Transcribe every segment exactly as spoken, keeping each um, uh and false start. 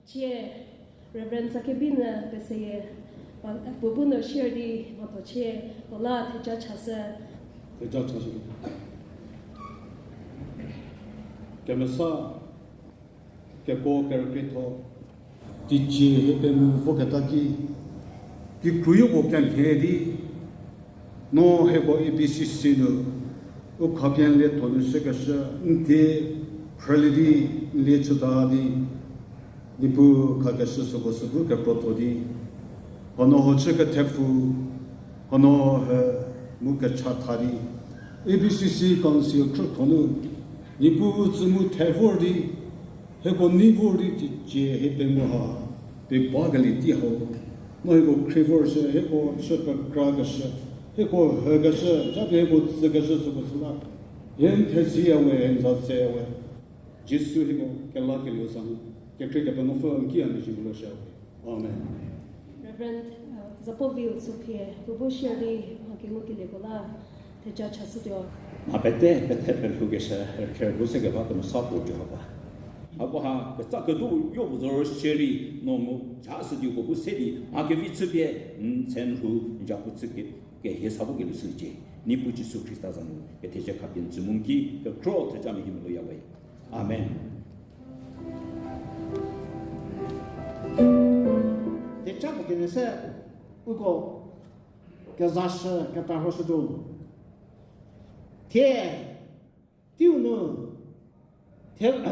Chie, Reverend Sakebinü peseye, pa-, puo bu nu share di mhatho chie, puo la theja chashü. Theja chashü. Kemesa, keko kerükrietho. Teicie hie pengou voketa ki, kikruyo puo kemhie di, no hieko A B C C nu, u khapie n lietho nu shükeshü, n die phrülie di, n lie chüta di, Niepuu khakeshü süko süko kekrotho di, hanu ho chü kethepfu, hanu he mu kechatha di, A B C C Council khrükhro nu, Niepuu tsü mu the vor di, hieko nei vor di teicie hie pengou ha, pie bakelie tei hau, no hieko khrie vorshü, hieko chü pekrakeshü, hieko hükeshü, japie hieko tsükeshü süko süla, hie n theziya we, hie n za seya we. Jisu hieko kelakelieu za nu, kekhrie Kepenuopfü n ki a nu zhie mu lo shü we. Amen. Reverend, uh, Zapovil Sophie, puo bu share di mha kengukelieko la theja chashütuo. Mha pete, pete pelhoukeshü, rükhe bu se keba Kemesa puo Jihova. Hako ha, ketsa kedu yo puo zo ro share di, no mu, cha sü di puo bu se di, mha kevi chüpie, n tse n lhou, n ja pu chü ke, kehie sa bu kelushücie. Niepuu Jisu Khrista za nu, ketheja khapie n tsü mu n ki, kekhro theja mehie mu lo ya we. Amen. Theja puo kenie se uko kezashü ketarhoshütuo. Thie, teiu nu, the-,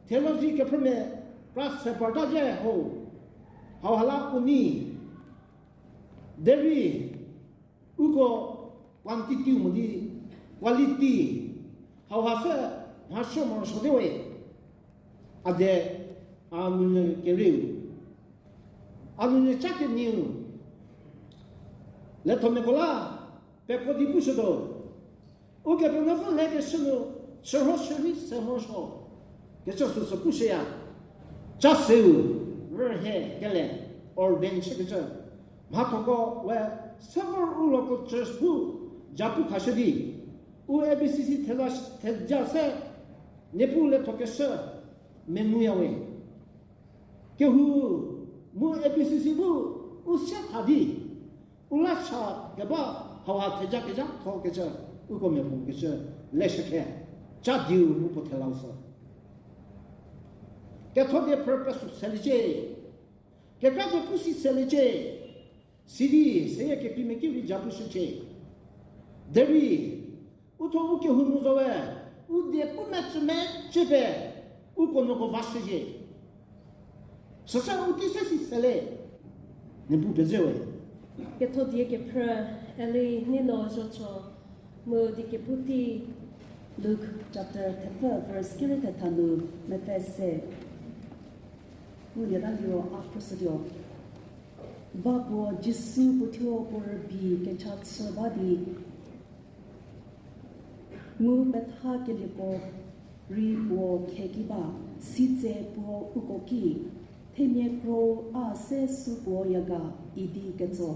theology kephrümia class se parta zhie ho, hauha la u nei, derei, uko quantity mo di quality, hauha se mhashü morosuo te we. A de, a nunyü kerieu, a nunyü cha kenieu, lethomiako la peko di pushütuo. Ukepenuopfü lekeshü nu, chürhoshü di se morosuo kecü süsü pushüya. Cha seu, rühie kele, ordain shükecü. Mhathoko we several u local church bu japu khashü di, u A B C C theja, theja se, Niepuu lethokeshü menguya we. Kehou mu A B C C bu u se tha di, u la cha keba hauha theja kezhatho kecü, uko miapuo kecü, leshü khe, cha dieu mu puo thelau sü. Ketho die purpose seliecie, kekra die pusi seliecie, sidi seyie kepimia ki rei japu shücie. Derei, u tho u kehou nu zo we, u die pu mecü mecü pie, uko nuoko vashücie. Süsa u tei se si sele, Niepuu pezie we. Ketho die kephrü, Eli Nino Zhocho, mu die kepu tei, Luke chapter thepfü verse kere thetha nu mepfü se. Mu lieta liro a phrüshütuo. Va puo Jisu puo thuo puo rübei kecha chü ba di, mu petha kelieko rei puo kheki ba, sitse puo uko ki, themia kro a se supuo ya ga idi ketso.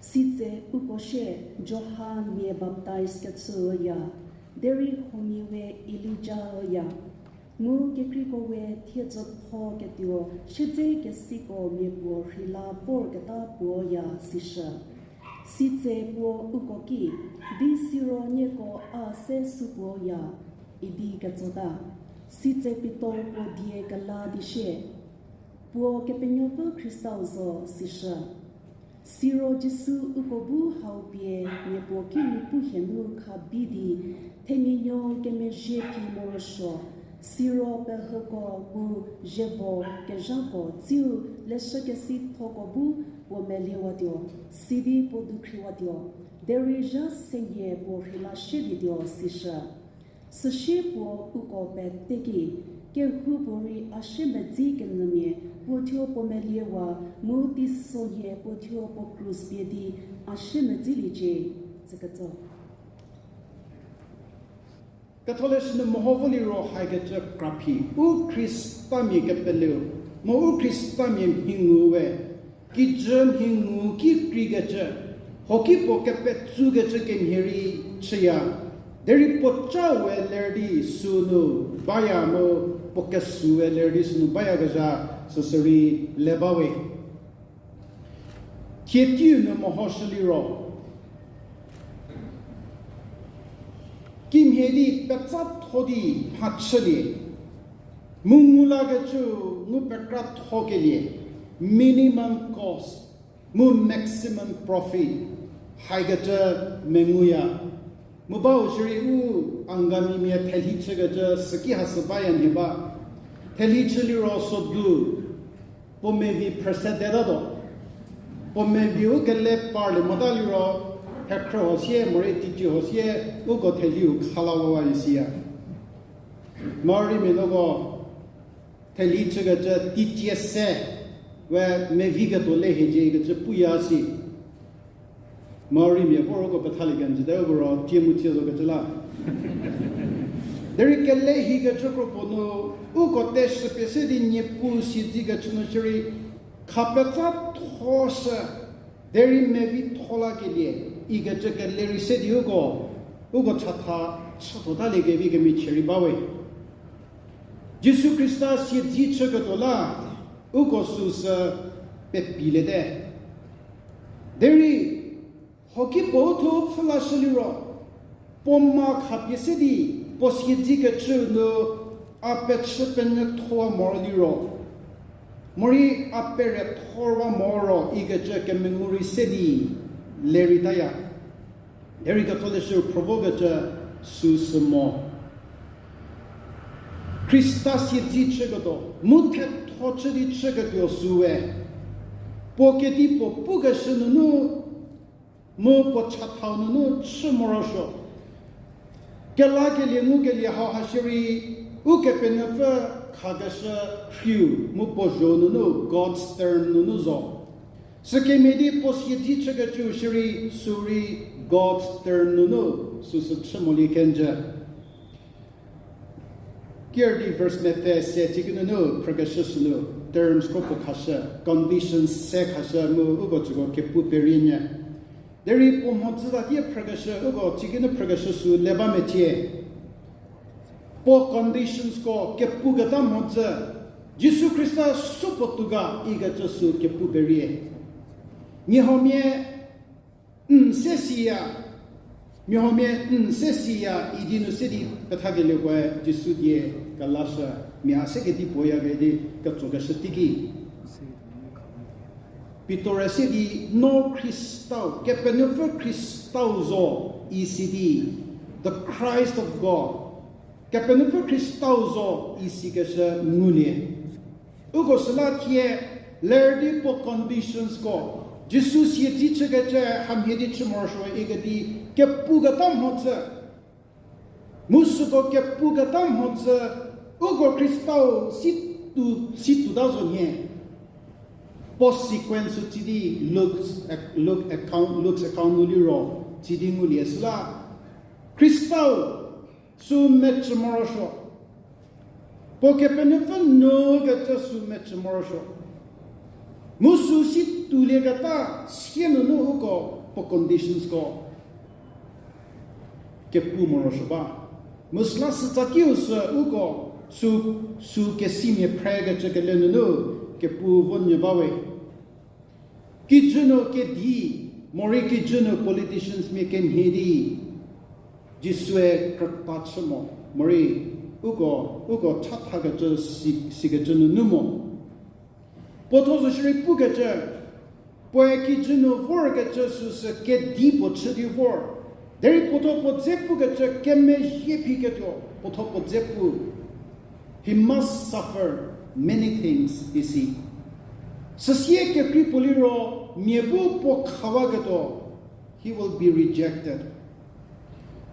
Sitse uko sie Johan mia baptaiz kechüya, derei huomia we Elija ya, mu kekreiko we thiedzütho ketuo siedzekesiko mia puo rheila vorketa puo ya sishü. Sitse puo uko ki, di siro nieko a se supuo ya idi ketsota. Sitse Pitor puo die kela di sie, puo Kepenuopfü Khristau zo sishü. Siro Jisu uko bu hau pie mia puo kinyi pu hienu khabi di, themia nuo kemezhie phi morosuo, siro pehüko mu zievo kezhako tsiu leshükesithoko bu puo meliewatuo, sidi puo dukhriwatuo, derei zha senhie puo rheila shielietuo sishü. Süsie puo uko pete ki, kehoupuorei a siemedzi kenyümia puo thuo puo meliewa, mu teisonhie puo thuo puo krus pie di a siemedziliecie, tsüketso. Ketholeshü nu meho vo liro haikecü kraphi, u Khristamia kepeleu, mu u Khristamia mhingu we, kijü mhingu ki kreikecü, hoki puo kepetsukecü kemhie rei chüya. Derei puo ca we ler di sünu baya mu, puo kesu we ler di sünu bayakezha süsü rei le bawe. Thie teiu nu mehoshü liro, kimhie di petsatho di mhachülie, mu ngu lakecü ngu pekrathokelie, minimum cost mu maximum profit, haikecü menguya. Mu bau shierei u Angamimia thelhi chükecü süki hasü baya nhie ba. Thelhi chü liro sodu, puo mevi phrüse tetatuo. Puo mevi u kele parlie mota liro, thekhrü ho sie, morei teicie ho sie, uko thelhiu khalawawa isiya. Marimia nuko thelhi chükecü teicie se we meviketuo le hiecie ikecü puya si. Marimia vor uko pethalie kenjüte uko ro tie mu tie zokecü la. Derei kele hikecü kro puo nu, uko teshü pie se di Niepuu siedzekecü nu shierei, khapetsathoshü, derei mevitho lakelie, ikecü kele rei se di uko, uko chatha, chütuotaliekevi kemichie rei bawe. Jisu Khrista siedze chüketuo la, uko süsü pepiliete. Derei, hoki puo u thuo pfhü lashü liro, puo ma khapie se di, puo siedzekecü nu, a pechü penyüthowa moro liro, morei a perethorwa moro ikecü kemengu rei se di, le rei taya. Derei ketholeshü phrü vokecü süsü mo. Khrista siedze chüketuo, mu thetho chü di chüketuo süwe. Puo kedipuo pukeshü nunu, mu puo chathau nunu chü morosuo. Kelakelie ngukelie hau ha shierei, Ukepenuopfü khakeshü khrieu mu puo zho nunu God's term nunu zo. Sükemhie di puo siedze chükecüu shierei, sürei God's term nunu süsü chü molie kenjü. Kier di verse mepfü se cikinunu phrükeshü sünu, terms kro puo khashü, conditions se khashü mu uko tsüko kepu perie nyü. Derei puo mhodzü ta tie phrükeshü, uko cikinu phrükeshü sü le ba mecie. Puo conditionsko kepuketa mhodzü, Jisu Khrista supuotou ga ikecü sü kepu perie. Mia huomia n se siya, mia huomia n se siya idi nu se di pethakelieko-e Jisu die kelashü, mia se kedi puoya kedi ketsokeshü teiki. Pitor-e se di, no Khristau, Kepenuopfü Khristau zo, isi di, the Christ of God. Kepenuopfü Khristau zo, isikeshü ngulie. Uko süla thie, ler di puo conditionsko, Jisu siedze chükecü hamhie di chü morosuo ikedi kepuketa mhodzü. Mu süko kepuketa mhodzü, uko Khristau situ, situta zo nhie. Puo sequence sü tsidi Luke's, Luke account, Luke's account nu liro, tsidi ngulie süla. Khristau sü mecü morosuo. Puo Kepenuopfü nu kecü sü mecü morosuo. Mu sü situlieketa sie nunu uko puo conditionsko kepu morosuo ba. Mu süla sütsakiu sü uko sü, sü kesimia phrekecü kele nunu kepu vo nyü bawe. Kijü nu kedi, morei kijü nu politiciansmia kemhie di, Jisue krüta chü mo, morei uko, uko chathakecü si, sikecü nunu mo. Puo thuo zo shierei pukecü, puoe kijü nu vorkecü süsü kedi puo chü di vor. Derei puo thuo puo dze pukecü kemezhie phiketuo, puo thuo puo dze pu. He must suffer many things, isi. Süsie kekrei puo liro, mia bu puo khawaketuo, he will be rejected.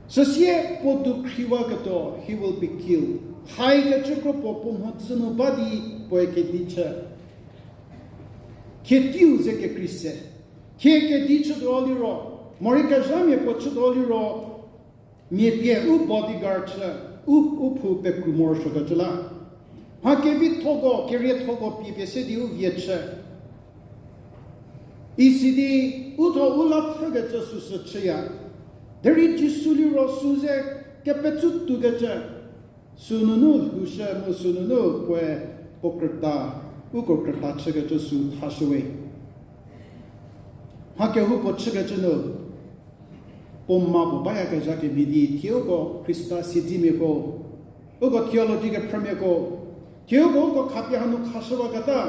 Süsie puo dukhriwaketuo, he will be killed. Haikecü kro puo puo mhodzü nu ba di puoe kedi chü. Khie teiu ze kekrei se. Khie kedi chütuo liro, morei kezhamia puo chütuo liro, mia pie u bodyguard chü, u, u phou pekru morosuokecü la. Mha kevithoko, keriethoko pie pie se di u vie chü. Isi di, u thuo u la pfhükecü süsü chüya. Derei Jisu liro sü ze kepetsü tuokecü, sünunu lhoushü mu sünunu puoe puo krüta, uko krüta chükecü sü thashüwe. Mha kehoupuo chükecü nu, puo ma puo bayakezha kemhie di, thie uko Khrista siedzemiako, uko theology kephrümiako, thie uko uko khapie hanu khashüwaketa,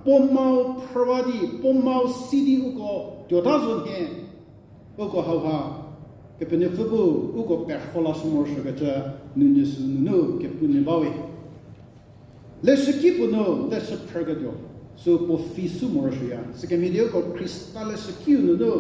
puo mau phrüwa di, puo mau si di uko tuota zo nhie, uko hauha, Kepenuopfü bu uko perho lashü morosuokecü, nunu sünunu kepu nyü bawe. Leshüki puo nu leshü phrüketuo, sü puo phi sü morosuoya. Sükemhie di uko Khrista leshükiu nunu,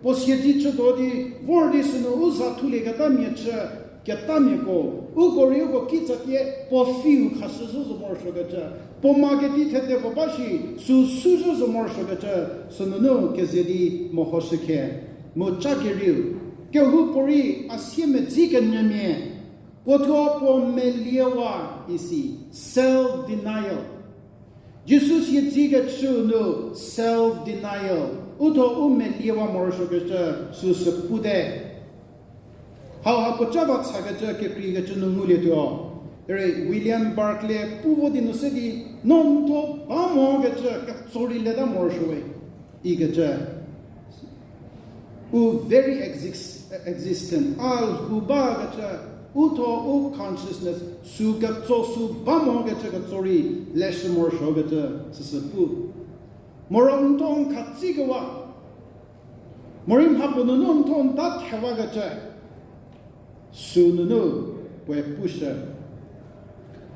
puo siedzi chütuo di, vor di sünu u za thulieketamia chü, ketamiako, uko rei uko kitsatie puo phiu khashüzhü zo morosuokecü, puo ma keti thede puo ba shi, sü süzhü zo morosuokecü, sünunu keze di mehoshükhe, mu ca kerieu, kehoupuorei a siemedzi kenyümia, puo thuo puo meliewa isi, self denial. Jisu siedzikecüu nu self denial, u thuo u meliewa morosuokecü süsü pute. Hauha puoca va chakecü kekreikecü nu ngulietuo. Derei William Barclay pu vo di nu se di, no n thuo ba mokecü ketso rei leta morosuowe, ikecü. U very exis-, existent, a lhou bakecü, u thuo u consciousness, sü ketso sü ba mokecü ketso rei leshü morosuokecü süsü pu. Moro n thuo n khatsikewa. Morei mhapuo nunu n thuo n ta thewakecü. Sünunu puoe pushü.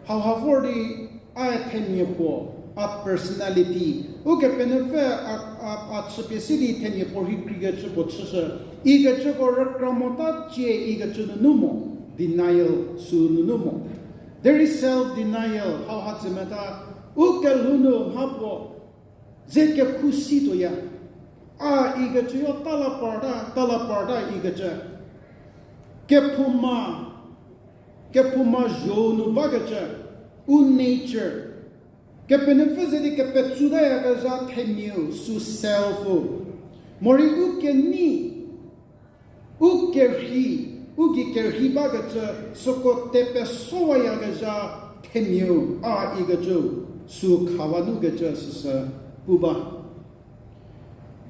Hauha vor di a themia puo, a personality, Ukepenuopfü a, a, a chüpie si di themia puo rhei kreikecü puo chüshü, ikecüko rükra mota cie ikecü nunu mo, denial sünunu mo. Derei self denial, hauha tsü meta, u kelhou nu mhapuo ze kekhu situoya. A ikecü yo tala parta, tala parta ikecü. Kephouma, kephouma zho nu bakecü, u nature. Kepenuopfü ze di kepetsutayakezha themiau sü self-u. Morei u kenei, u kerhei, u gei kerhei bakecü, süko tepesowayakezha themiau a ikecü, sü khawa nukecü süsü pu ba.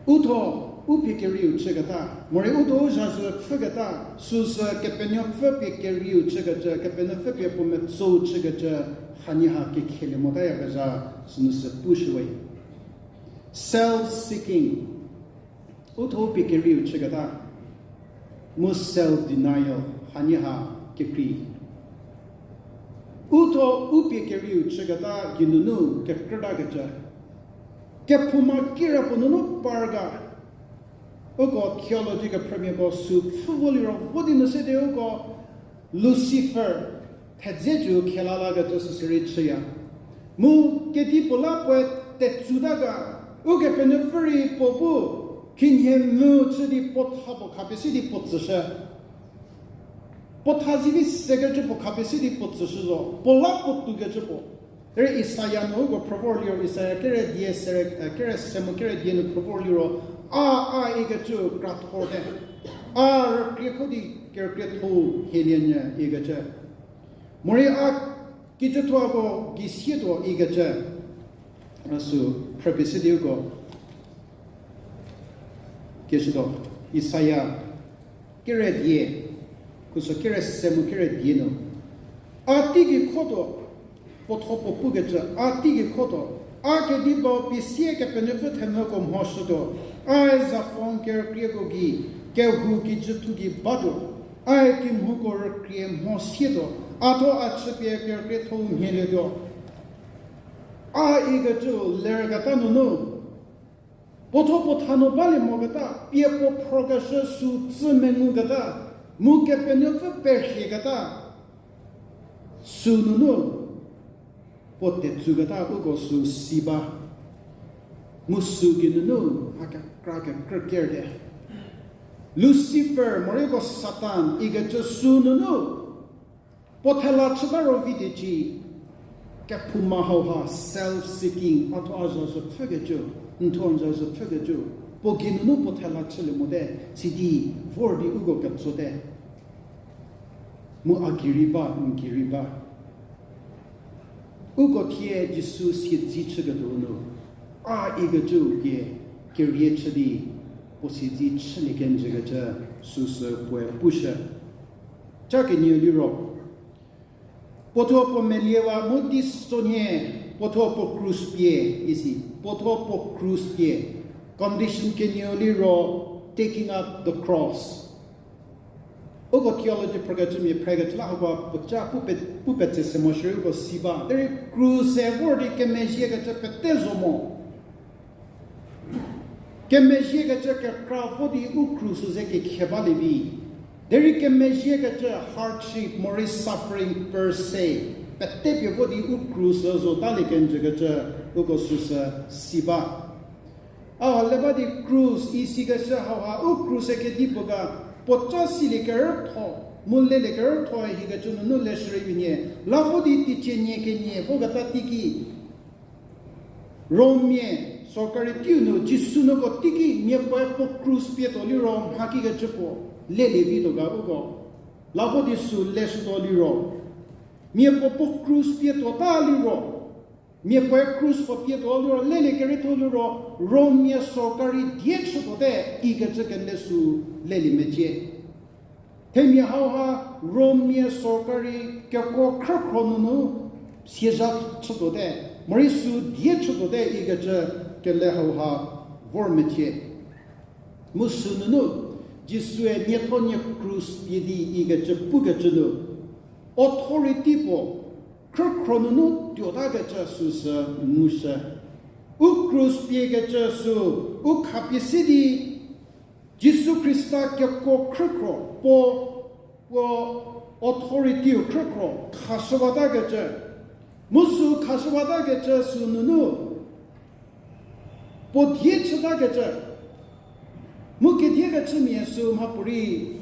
U thuo, u pie kerieu chüketa, morei u thuo u zhazü pfhüketa, süsü Kepenuopfü pie kerieu chükecü, Kepenuopfü pie puo metsou chükecü, hanie ha kekhelie motayakezha, sünu sü pushüwe. Self-seeking. U thuo u pie kerieu chüketa, mu self-denial, hanie ha kekrei. U thuo u pie kerieu chüketa geinunu kekrütakecü. Kephouma kirapuo nunu par ga. Uko theology kephrümiako sü pfhü vo liro vo di nu se di uko Lucifer, thedze cü khela lakecü süsü rei chüya. Mu kedipuo la puoe tetsuta ga, Ukepenuopfü rei puo bu, khinhie mu chü di puo tha puo khapie si di puo tsüshü. Puo tha zivi sekecü puo khapie si di puo tsüshü zo, puo la puo toukecü puo. Derei Isaia nu uko phrü vor liro, Isaia kere die sere, eh, kere se mu kere die nu phrü vor liro, a, a ikecü krathorte. A rükriekho di kerükrietho-u hielie nyü ikecü. Morei a kijüthuako gei sietuo ikecü. A sü phrüpie si di uko. Keshütuo, Isaia kere die, khuso kere se mu kere die nu. A teigei khotuo, puo thuo puo pukecü, a teigei khotuo, a kediba pie sie Kepenuopfü themvüko mhoshütuo, a zaphon kerükrieko gei, kehou kijüthu gei batuo, a kimhouko rükrie mho sietuo, a thuo a chüpie kerükrietho-u mhielietuo. A ikecü lerketa nunu, puo thuo puo tha nu balie moketa, pie puo phrokeshü sü tsü menguketa, mu Kepenuopfü perhieketa, sünunu, puo tetsuketa uko sü si ba, mu sü geinunu mha kekra kekrü kerte. Lucifer, morei uko Satan, ikecü sünunu, puo thela chüta ro vi dieci, kephouma hauha self-seeking, a thuo a zhazhü pfhükecü, n thuo n zhazhü pfhükecü, puo geinunu puo thela chülie mote, sidi vor di uko ketsote. Mu a gei rei ba, n gei rei ba. Uko thie Jisu siedze chüketuo nu, a ikecüu pie kerie chü di, puo siedze chülie kenjükecü süsü puoe pushü. Ca kenieu liro, puothuo puo meliewa mu teisonhie, puothuo puo krus pie, isi, puothuo puo krus pie, condition kenieu liro, taking up the cross. Uko theology phrükecümia phrekecü la hako puoca pu pe-, pu petse se mo shierei uko si ba. Derei krus-e vor di kemezhiekecü pete zo mo. Kemezhiekecü kekra vo di u krus-u ze kekhe balie vi. Derei kemezhiekecü hardship morei suffering per se pete pie vo di u krus-u zo talie kenjükecü uko süsü si ba. A ha le ba di krus isikeshü hauha u krus-e kedipuo ga, puoca silie kerütho, mu lelie kerütho ikecü nunu leshürei unie, la vo di teicie nie kenie voketa teiki Rommia sorkari teiu nu Jisu nuko teiki miapuoe puo krus pietuo liro mhakikecü puo lelie vituo ga uko. La vo di sü leshütuo liro, miapuo puo krus pietuota liro, miapuoe krus puo pietuo liro, lelie keretho liro, Rommia sorkari die chütuote ikecü kele sü lelie mecie. Themia hauha Rommia sorkari kekuo khrükhro nunu siezha chütuote, morei sü die chütuote ikecü kele hauha vor mecie. Mu sünunu, Jisue nietho nie krus pie di ikecü pukecü nu, authority puo khrükhro nunu tuotakecü süsü ngushü. U krus piekecü sü, u khapie se di, Jisu Khrista kekuo khrükhro puo, puo authority-u khrükhro khashüwatakecü, mu sü khashüwatakecü sünunu, puo die chütakecü, mu kediekechümia sü mhapuorei,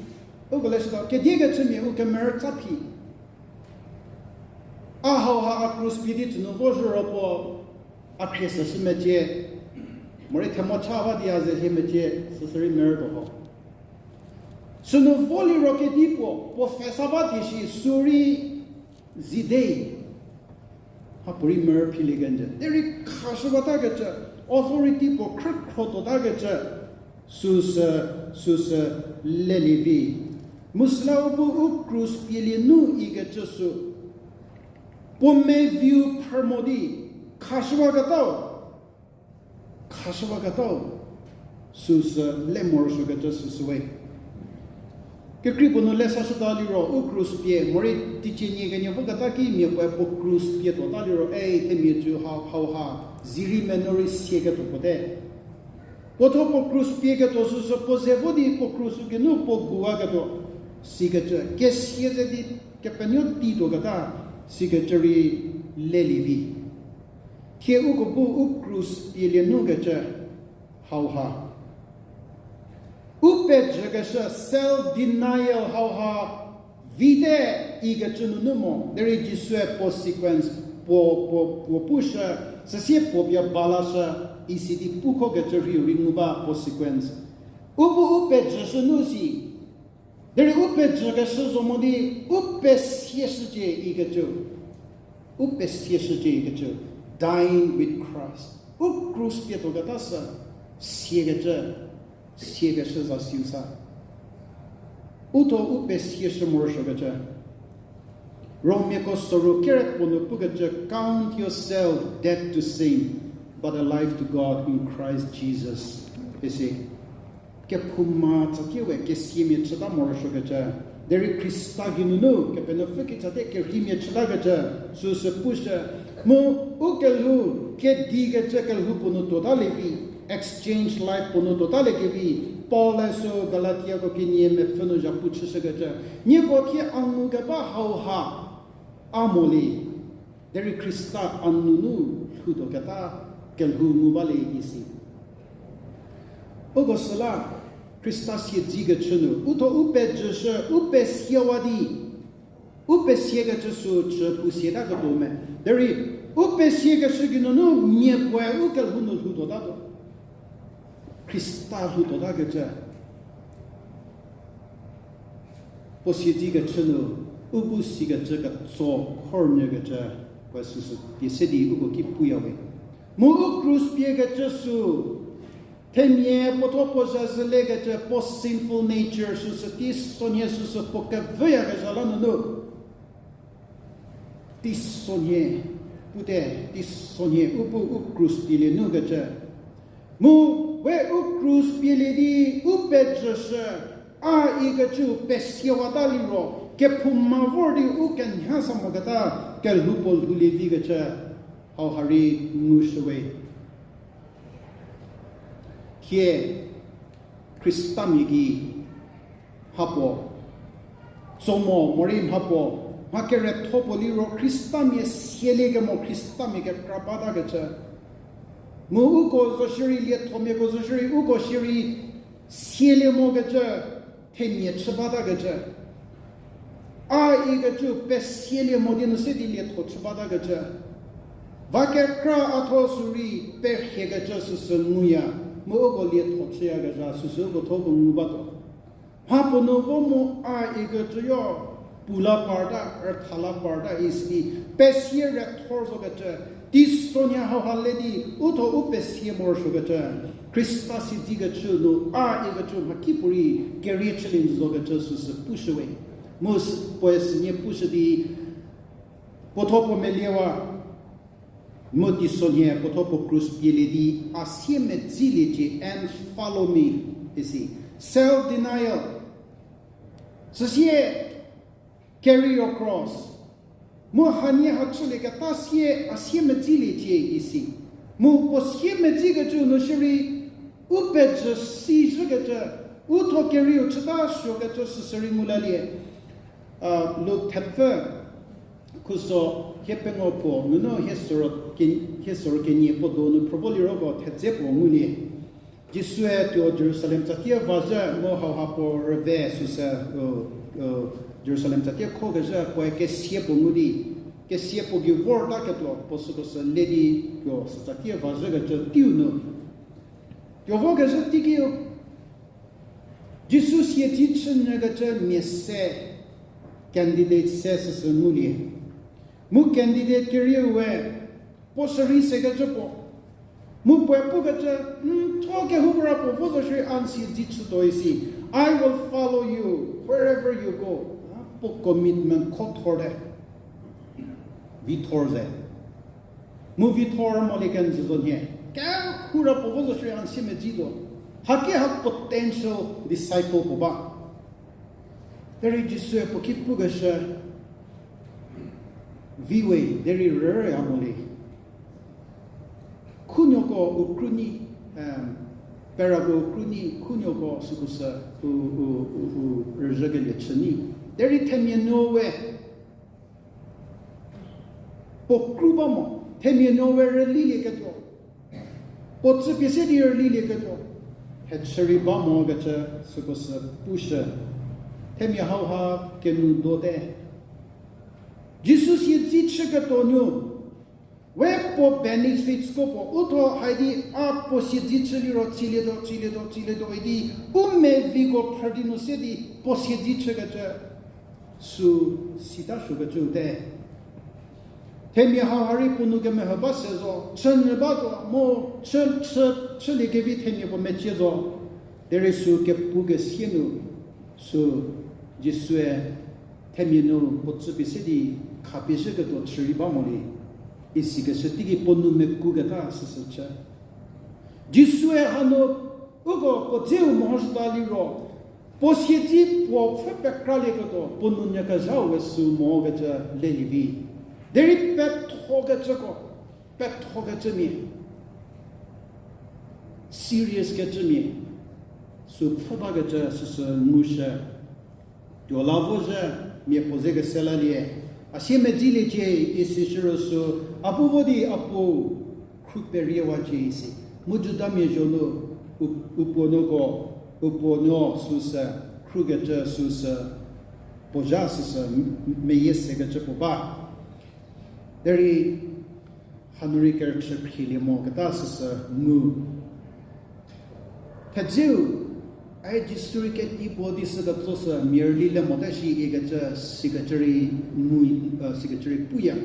uko leshütuo, kediekechümia u kemerü tsa phi. A hauha a krus pie di tsünu vo zhüro puo, a khrie süshü mecie, morei themo cha ba di a ze hie mecie, süsürei merütuo ho. Sünu vo liro kedipuo, puo pfhe sa ba di shi sürei zidei. Mhapuorei merü philie kenjü. Derei khashüwatakecü, authority puo khrükhro tuotakecü, süsü, süsü lelie vi. Mu süla u bu u krus pielie nu ikecü sü, puo meviu phrü mo di, khashüwaketau, khashüwaketau, süsü le morosuokecü süsü we. Kekrei puo nu le sashüta liro, u krus pie, morei teicie nie kenie voketa ki miapuoe puo krus pie tuota liro, ei, themia cü ha, hauha, zirei meno rei sieketuo puote. Puothuo puo krus pieketuo süsü puo ze vo di puo krus-u geinu puo guwaketuo, sikecü, kesia ze di kepenuo tei tuoketa, sikecü rei lelie vi. Thie uko bu u krus pielie nukecü hauha, u pejükeshü self denial hauha vite ikecü nunu mo, derei Jisue puo sequence, puo, puo, puo pushü, süsie puo pie balashü, isi di pukhokecü rhiu rei ngu ba puo sequence. U bu u pejüshü nu si, derei u pejükeshü zo mo di, u pesieshücie ikecü. U pesieshücie ikecü. Dying with Christ. U krus pie tuoketa sü, siekecü, siekeshü za siu sa. U tho u pesieshü morosuokecü. Romiako soru kere puo nu pukecü, count yourself dead to sin, but alive to God in Christ Jesus. Isi. Kephouma tsatie we kesiamia chüta morosuokecü, derei Khrista geinunu Kepenuopfü ki tsatie kerheimia chütakecü, süsü pushü, mu u kelhou, kedikecü kelhou puo nu tuotalie vi, exchange life puo nu tuotaliekevi, Paul-e sü Galatiako kenie mepfü nu zhapu chüshükecü, nieko thie a ngukeba hauha a molie, derei Khrista a nunu lhoutuoketa kelhou ngu balie isi. Uko süla Khrista siedzekechü nu, u tho u pejüshü, u pesiewa di, u pesiekecü sü chü puo sietaketuo me. Derei u pesiekeshü geinunu mia puoe u kelhou nu lhoutuotatuo. Khrista lhoutuotakecü. Puo siedzekechü nu, U bu sikecü ketso khornyükecü, puoe süsü pie se di uko ki puya we. Mu u krus piekecü sü, themia puotho puo zazhü lekecü puo sinful nature süsü teisonhie süsü puo kevüyakezha la nunu. Teisonhie, pute, teisonhie u bu u krus pielie nukecü. Mu we u krus pielie di u pejüshü, a ikecü pesiewata liro, kephouma vor di u kenha sa moketa, kelhou puo lhoulie vikecü, hauha rei ngushü we. Thie, Khristamia gei mhapuo, tso mo morei mhapuo, mha keretho puo liro Khristamia sieliekemo Khristamia kekra batakecü. Mu uko zo shierei liethomiako zo shierei uko shierei sielie mokecü, themia chü batakecü. A ikecü pesielie mo di nu se di lietho chü batakecü. Va kekra a tho sü rei perhiekecü süsü nguya, mu uko lietho chüyakezha süsü uko tho uko ngu batuo. Mhapuo nu vo mu a ikecü yo, pu la parta, rütha la parta isi di, pesie rethor zokecü, teisonhie hauha le di, u tho u pesie morosuokecü, Khrista siedzekecü nu a ikecü mhakipuorei kerie chülie zokecü süsü pushü we. Mu puoe sünie pushü di, puotho puo meliewa, mu teisonhie puotho puo krus pielie di, a siemedziliecie and follow me, isi. Self denial. Süsie carry your cross. Mu hanie ha chülieketa sie a siemedziliecie isi. Mu puo siemedzikecü nu shierei, u pejü sizhükecü, u tho kerieu chüta suokecü süsü rei ngu lalie. Luk thepfü, khuso hie pengou puo nunu hie soro ke-, hie soro kenie puo donu phrüvo liroko thedze puo ngulie. Jisue tuo Jerusalem tsatie vazhü mu hauha puo rüve süsü, Jerusalem tsatie khokezhü puoe kesia puo ngu di, kesia puo gei vortaketuo puo süko sü le di tuo sü tsatie vazhükecü teiu nu. Tuo vokezhü teikiu, Jisu siedzi chünyükecü mia se, candidate se süsü ngulie. Mu candidate kerieu we, puo sürei sekecü puo. Mu puoe pukecü, n tho kehoupuorei puo vo zo shierei a n siedzi chütuo isi. I will follow you wherever you go. Puo commitment kho thorte. Vithor ze. Mu vithor molie kenjü zo nhie. Kehoupuorei puo vo zo shierei a n siemedzituo. Haki ha potential disciple puo ba. Derei Jisue puo ki pukeshü, vi we, derei rüya molie. Khunuoko u krunyi, perako u krunyi, khunuoko süko sü u, u, u, u rüzhükelie chü nyi. Derei themia nuo we puo kru ba mo, themia nuo we rülilieketuo. Puo tsü pie se di rülilieketuo. Hechü rei ba mokecü süko sü pushü. Themia hauha kenu dote. Jisu siedzi chüketuo nu, we puo benefitsko puo, u tho hai di a puo siedzi chü liro tsilietuo, tsilietuo, tsilietuo idi, u meviko phrü di nu se di puo siedzi chükecü sü sita suokecü te. Themia hauha rei puo nou kemeho ba se zo, chünyü batuo mu chü, chü, chüliekevi themia puo mecie zo. Derei sü kepu kesie nu, sü Jisue themia nu puo tsü pie se di khapie zhüketuo chü rei ba molie. Isikeshü teiki puo nou mekuketa süsü chü. Jisue hanu uko puo dzeu mehozhüta liro, puo siedzi puo pfhü pekralieketuo puo nou nyü kezhau we sü mokecü lelie vi. Derei pethokecüko, pethokecümia, serious kecümia sü pfhü bakecü süsü ngushü. Tuo la vozhü, mia puo ze kese lalie, a siemedziliecie isi shiro sü, a bu vo di a puo khru periewacie isi. Mu Judamia zho nu u, u puo nuoko, u puo nuo süsü, khrukecü süsü, puo zha süsü, m-, meyie sekecü puo ba. Derei hanu rei kerüchü phrielie moketa süsü ngu. Thedzeu, Ai Jisu rei kedi puo di sü ketso sü merely le mote shi ikecü, sikecü rei mu, sikecü rei puya.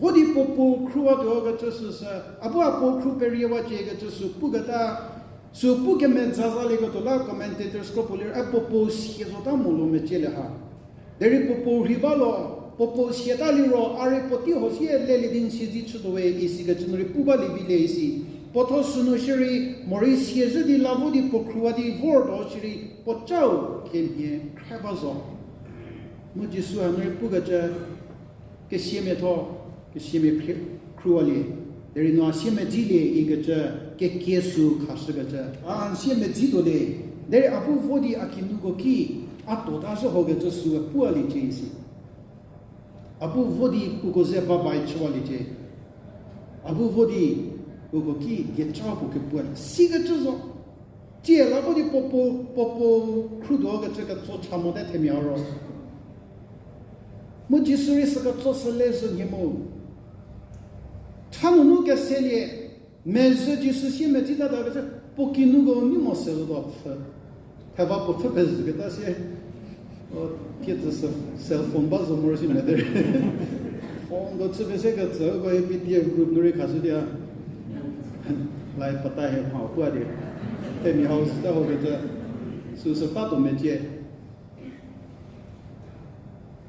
Vo di puo puo khruwatuo kecü süsü, a bu a puo khru periewacie kecü sü puketa, sü pu kemezazalieketuo la commentators ko puo lir, a puo puo sie zota mo lo mecie le ha. Derei puo puo rhei ba lo, puo puo sieta liro, a rei puotei ho sie lelie di n siedze chütuo we isikecü nu rei pu balie vi le isi. Puo thuo sünu shierei, morei siezhü di la vo di puo khruwa di vortuo shierei, puo cau kemhie khre ba zo. Mu Jisu hanu rei pukecü, kesiamia thuo, kesiamia khrie, khruwalie. Derei no a siemedzi lie ikecü, kekie sü khashükecü. A n siemedzituo le. Derei a bu vo di a kinuko ki, a tota zhü hokecü sü pualiecie isi. A bu vo di uko ze babai chüwaliecie. A bu vo di uko ki dieca puo kepualie. Sikecü zo. Tsie la vo di puo puo, puo puo khrutuo kecü ketso cha mote themia ro. Mu Jisu rei sü ketso sü le zhü nhie mu. Cha nunu keselie, mezhü Jisu siemedzitata kecü, puo kinuko nei mo se zotuo pfhü. Theva puo pfhü pezhüketa sie, o, thie tsü cell phone ba zo morosuo mete. Phone ko chü pese kecü, uko ye P D F group nu rei khashüdia. Lai pata he mha puadi. Themia hau süta hokecü, süsü tatuo mecie.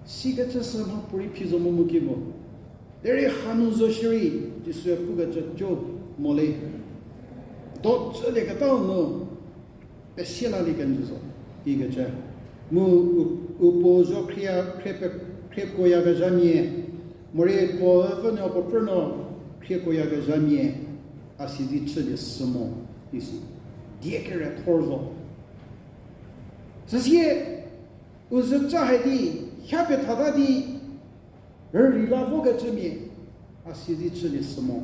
Sikecü sü mha puorei phi zo mo mu ki mo. Derei hanu zo shierei, Jisue pukecü co mo le. Dojülieketau nu, pesie lalie kenjü zo, ikecü. Mu u, u puo zo khrie, khrie pe, khriekuoyakezhamia, morei puo pfünuo puo pfünuo khriekuoyakezhamia, a siedze chülie sü mo, isi. Die kere thor zo. Süsie, u zütsa hai di, ha pie thata di, rürei la vokecümia, a siedze chülie sü mo.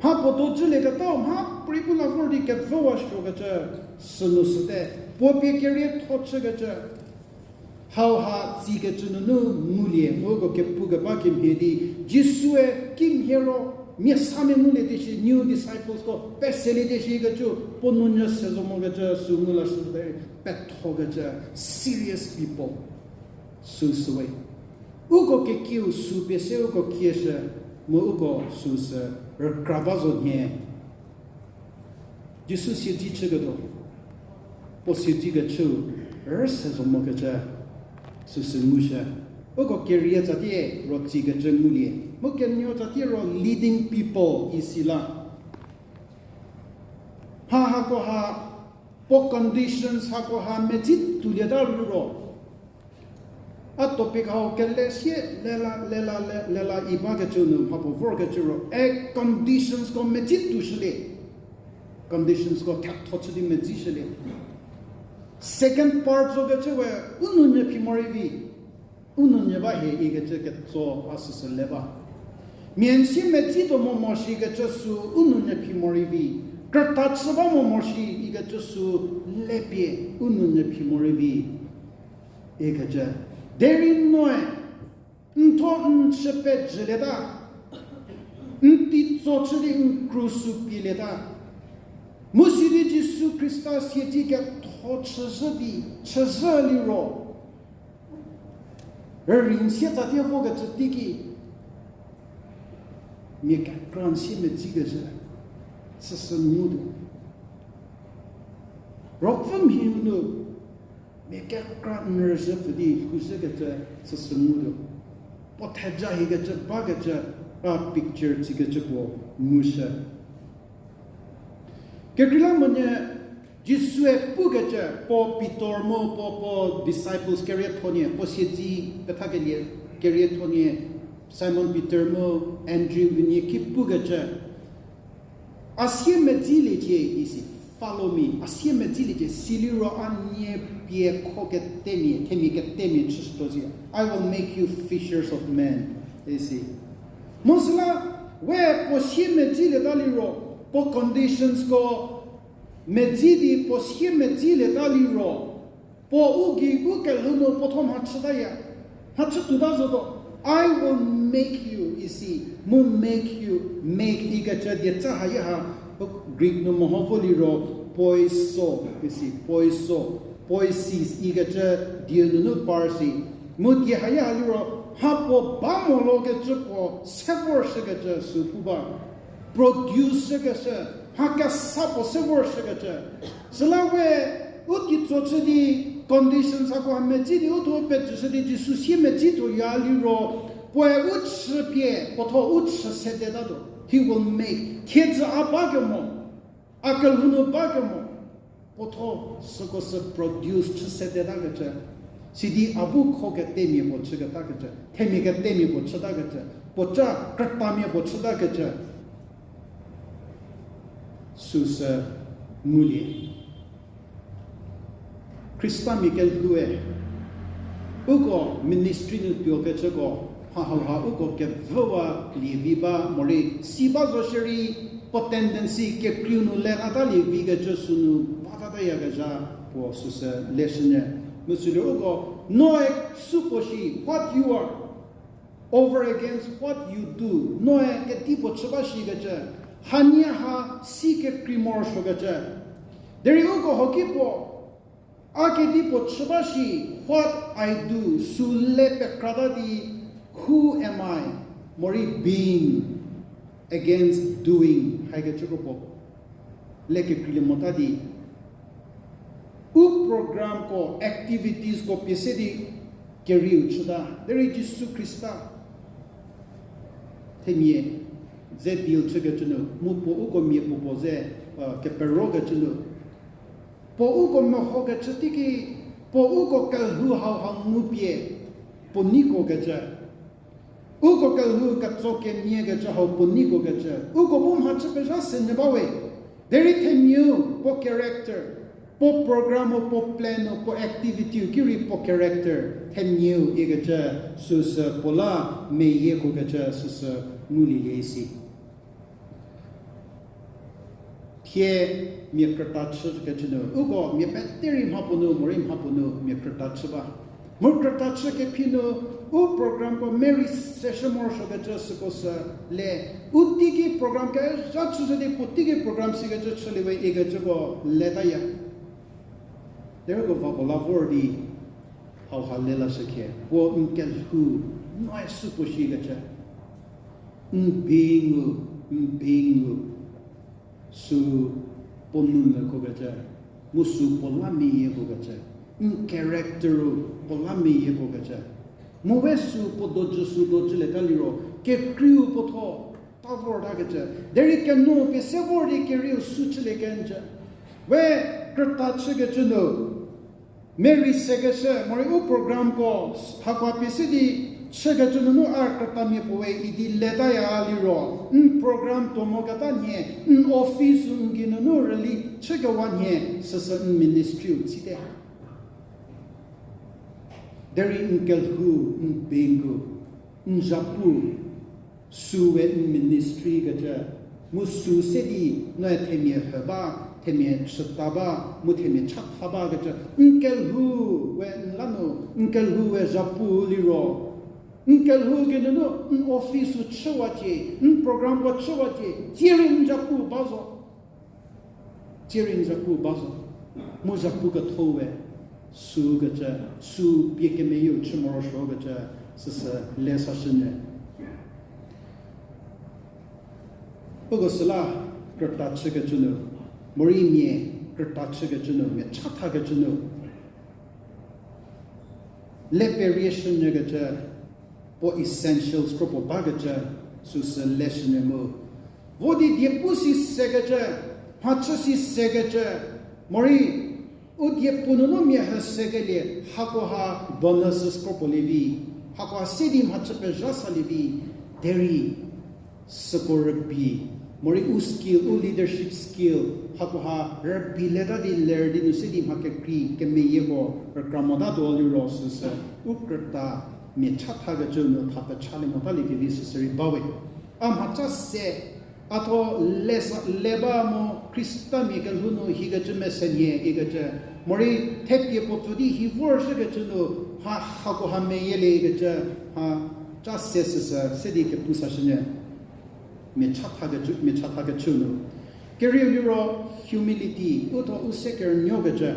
Mha puo dojülieketau mha puorei pu la vor di kevüwa suokecü, sünu süte, puo pie kerietho chükecü. Hauha tsikecü nunu ngulie, mu uko kepukeba kemhie di, Jisue kimhie ro, mia samia ngulie di shi, new disciples ko, peselie di shikecü, puo nounyü se zo mokecü, sü ngu lashü derei, pethokecü, serious people. Süsüwe. Uko kekiu sü pie se uko kieshü, mu uko süsü rükra ba zo nhie. Jisu siedze chüketuo, puo siedzekecü, rüse zo mokecü, süsü ngushü. Uko kerie tsatie ro tsikecü ngulie. Mu kenuo tsatie ro leading people isi la. Mha hakoha, puo conditions hakoha medzi toulieta liro. A topic hau kele sie lela, lela, le, lela i bakecü nu mha puo vorkecü ro. A conditions ko medzi toushülie. Conditions ko thatho chü di medzishülie. Second part zokecü we u nounyü phi morei vi. U nounyü ba hie ikecü ketso a süsü le ba. Mia n siemedzituo mo mo shikecü sü u nounyü phi morei vi. Krüta chü ba mo mo shi ikecü sü le pie u nounyü phi morei vi. Ikecü. Derei noe, n thuo n chü pejülieta. N teitso chü di n krus pielieta. Mu sidi Jisu Khrista siedze ketho chüzhü di, chüzhü liro. Rürei n sie tsatie vokecü teiki, mia kekra n siemedzikecü, süsü ngutuo. Ruopfü mhiu nu, mia kekra n rüzhü pfü di lhouzhükecü, süsü ngutuo. Puo theja hiekecü bakecü, a picture tsikecü puo ngushü. Kekreilamonyü Jisue pukecü, puo Pitor mu puo, puo disciples keriethonie, puo siedze pethakelie keriethonie, Simon Peter mu Andrew unie ki pukecü, a siemedziliecie isi, follow me, a siemedziliecie, siliro a nie pie kho ketemia, themia ketemia chüshütuo zi, I will make you fishers of men, isi. Mu süla, we puo siemedzilieta liro, puo conditions ko, medzi di puo siemedzilieta liro, puo u gei bu kelhou nu puo thuo mhachütaya, mhachütuota zotuo, I will make you, isi, mu make you, make ikecü dieca hayaha, Greek nu meho vo liro, Poiso, isi, poiso, poisis ikecü die nunu par si. Mu die haya ha liro, mha puo ba mo lo kecü puo se vorshükecü sü pu ba. Produce shükeshü, mha kesa puo se vorshükecü. Süla we, u kitso chü di, conditions hako ha medzi di, u thuo pejüshü di, Jisu sie medzi tuoya liro, puoe u chü pie, puo thuo u chü sedetatuo. He will make. Thiedzü a ba kemo, a kelhou nu ba kemo, puo thuo süko sü produce chü sedetakecü, sidi a bu kho ketemia puo chüketakecü, themia ketemia puo chütakecü, puoca krütamia puo chütakecü, süsü ngulie. Khristamia kelhoue, uko ministry nu tuokecüko, mha hauha uko kevüwa lievi ba morei si ba zo shierei, puo tendency kekreiu nu le latalie vikecü sünu batatayakezha puo süsü leshünyü. Mu sülie uko, noe supuo shi, what you are over against what you do, noe kedipuo chü ba shikecü, hanie ha si kekrei morosuokecü. Derei uko hoki puo, a kedipuo chü ba shi, what I do, sü le pekrata di, who am I, morei being against doing, haikecüko puo le kekreilie mota di, u programko, activitiesko pie se di kerieu chüta, derei Jisu Khrista themia ze deal chükecü nu, mu puo uko mia puopuo ze, keperokecü nu, puo uko mehokecü teiki, puo uko kelhou hauha ngupie, puo neikokecü. Uko kelhou ketso kemiakecü hau puo neikokecü. Uko bu mhachü pezha se nyü bawe. Derei themiau puo character, puo program-u, puo plan-u, puo activity-u ki rei puo character, themiau ikecü süsü puo la meyiekokecü süsü ngulielie isi. Thie mia krüta chükecü nu, uko mia pete rei mhapuo nu, morei mhapuo nu mia krüta chü ba. Mu krüta chü kephi nu, u programko merei seshü morosuokecü süko sü le, u teiki program kezha chüshü di puo teiki program sikecü chüliewe ikecüko letaya. Derei uko va puo la vor di hauha le lashükhie, puo n kelhou, noe supuo shikecü. N being-u, n being-u, sü puo nou mekokecü, mu sü puo la meyiekokecü, n character-u puo la meyiekokecü, mu we sü puo dojü sü dojülieta liro, kekreiu puo thuo ta vortakecü, derei kenu pie se vor di kerieu sü chülie kenjü. We krüta chükecü nu, merei sekeshü, morei u programko, hako pie se di chükecü nunu a krütamia puo we idi letaya liro, n program tuo moketa nhie, n office-u n geinunu rüli chükewa nhie, süsü n ministry-u tsite. Derei n kelhou, n being-u, n zhapu, sü we n ministry kecü, mu sü se di noe themia hü ba, themia chüta ba, mu themia chatha bakecü, n kelhou we n la nu, n kelhou we zhapu liro, n kelhou geinunu n office-u chüwacie, n programko chüwacie, tsie rei n zhapu ba zo. Tsie rei n zhapu ba zo. Mu zhapu ketho we, sükecü, sü pie kemeyieu chü morosuokecü, süsü le sashünyü. Uko süla krüta chükecü nu, morei mia krüta chükecü nu, mia chathakecü nu, le perie shünyükecü, puo essentials kro puo bakecü, süsü leshünyü mu. Vo di diepu si sekecü, mhachü si sekecü, morei u diepu nunu mia hü sekelie, hakoha bonuses kro puo lievi, hakoha se di mhachü pezha salie vi, derei süko rübei, morei u skill, u leadership skill, hakoha rübeileta di ler di nu se di mha kekrei kemeyieko rükra motatuo liro süsü, u krüta mia chathakecü nu tha pechalie motaliekevi süsü rei bawe. A mhacha se, a thuo le sa, le ba mo Khristamia kelhou nu hikecü mese nhie ikecü, morei thepie puo pfü di hi vorshükecü nu, ha, hakoha meyielie ikecü, ha, cha se süsü, se di kepu sashünyü. Mia chathakecü, mia chathakecü nu. Kerieu liro humility, u tho u se kerünuokecü.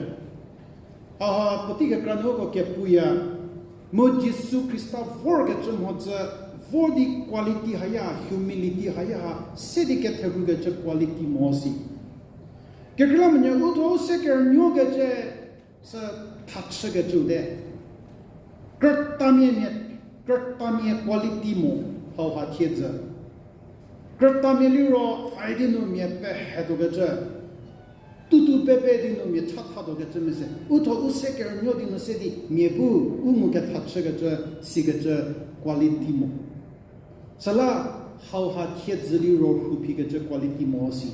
Aha, puotei kekra nuoko kepuya, mu Jisu Khrista vorkecü mhodzü, vor di quality haya, humility haya ha, se di ketherhukecü quality mo si. Kekreilamonyü u tho u se kerünuokecü, sü thachükecüte. Krütamia mia, krütamia quality mo, hauha thiedzü. Krütamia liro, haidi nu mia pehetuokecü. Tutu pepe di nu mia chathatuokecü mese. U tho u se kerünuo di nu se di mia bu u ngu kethachükecü, sikecü quality mo. Süla hauha thiedzü liro rhuphikecü quality mo si.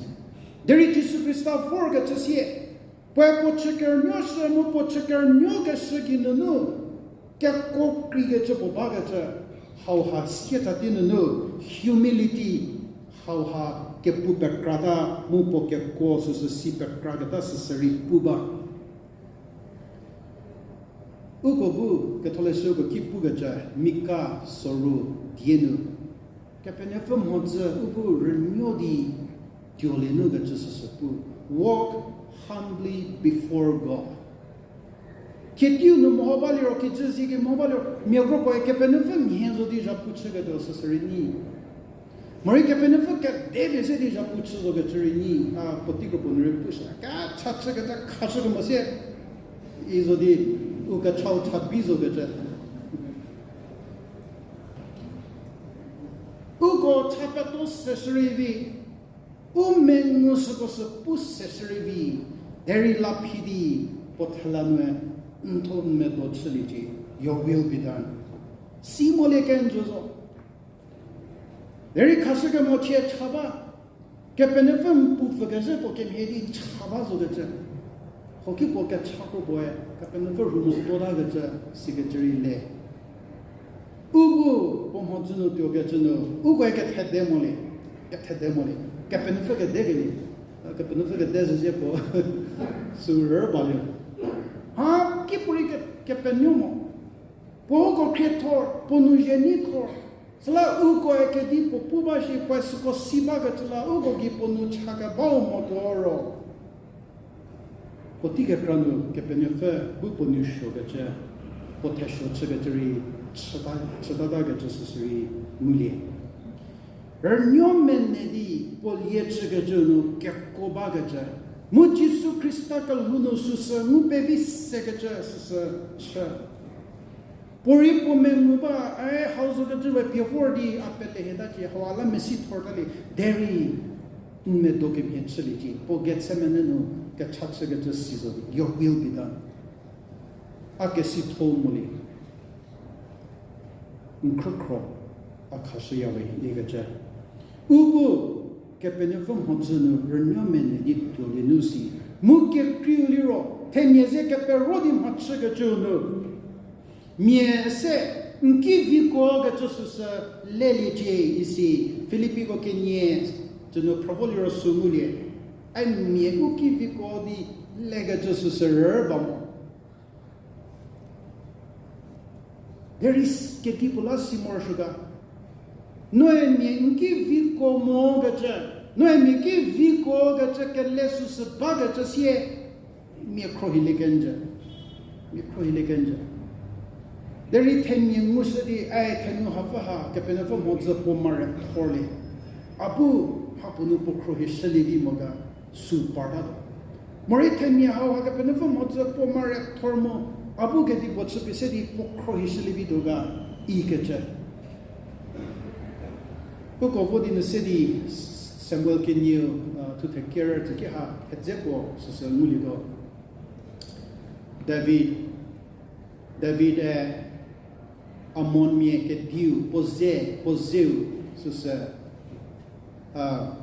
Derei Jisu Khrista vorkecü sie, puoe puo chü kerünuoshü mu puo chü kerünuokeshü geinunu, kekuo kreikecü puo bakecü, hauha sietati nunu, humility, hauha kepu pekrata, mu puo kekuo süsü si pekraketa süsü rei pu ba. Uko bu ketholeshüko ki pukecü Mika soru die nu, Kepenuopfü mhodzü u bu rünuo di tuolie nukecü süsü pu. Walk humbly before God. Kietiu nu meho baliro, kijü zie ki meho baliro, mia kropuoe Kepenuopfü mhie zo di zhapu chüketuo süsü rei nyi. Morei Kepenuopfü kedepie se di zhapu chü zokecü rei nyi, a, puotei kropuo nu rei pushü. Kecha chükecü khashükemo sie, i zo di, u kechau cha bi zokecü. Uko cha peto seshü rei vi, u mengu süko sü pu seshü rei vi, derei la phi di, puo thela nue, n tho n medo chüliecie, your will be done. Si molie kenjü zo. Derei khashükemo chie cha ba, Kepenuopfü n pu pfükezhü puo kemhie di cha ba zokecü. Hoki puo kecha kropuoe, Kepenuopfü rhu mo tuotakecü, sikecü rei le. U bu puo mhodzü nu tuokecü nu, ukoe kethede molie, kethede molie, Kepenuopfü kedekelie, Kepenuopfü kede zhüzie puo, sü rü balie. Ha, kipuorei ke, kepenuo mo. Puo uko khriethor, puo nou zhie nyi thor. Süla ukoe kedipuo pu ba shi puoe süko si bakecü la uko gei puo nou cha kebau mo tuo ro. Puotei kekra nu Kepenuopfü bu puo nou suokecü, puo thesuo chükecü rei chüta, chütatakecü süsü rei ngulie. Rünuo mene di puo lie chükecü nu kekuo bakecü. Mu Jisu Khrista kelhou nu süsü ngu pevi sekecü süsü chü. Puorei puo mengu ba, ae hau zokecü we pie vor di a pelehietacie, hau a la mesi thortalie, derei n medo kemhie chüliecie, puo Gethsemane nu kecha chükecü si zo di, your will be done. A kesitho molie. N khrükhro, a khashüya we ikecü. U bu Kepenuopfü mhodzü nu rünuo mene di tuolie nu si. Mu kekreiu liro, themia ze kepero di mhachükecüu nu. Mia se, n ki vikuokecü süsü leliecie isi, Filippiko kenie, tsünu phrüvo liro sü ngulie. Ai mia u ki vikuo di lekecü süsü rü ba mo. There is kedipuo la si morosuo ga. Noe mia n ki vikuo mokecü, noe mia ki vikuokecü kele süsü bakecü sie, mia khruohilie kenjü. Mia khruohilie kenjü. Derei themia ngushü di, ai thenu hapfü ha, Kepenuopfü mhodzü puo mare thorlie. A bu, mhapuo nu puo khruohishülie vi mo ga, sü partatuo. Morei themia hau ha Kepenuopfü mhodzü puo mare thor mo, a bu kedipuo chüpie se di puo khruohishülie vituo ga, ikecü. Uko vo di nu se di Samuel kenieu, uh, thuthe kerü tsüki ha thedze puo süsü ngulietuo. David, David-e Amonmia kediu puo ze, puo zeu süsü, a,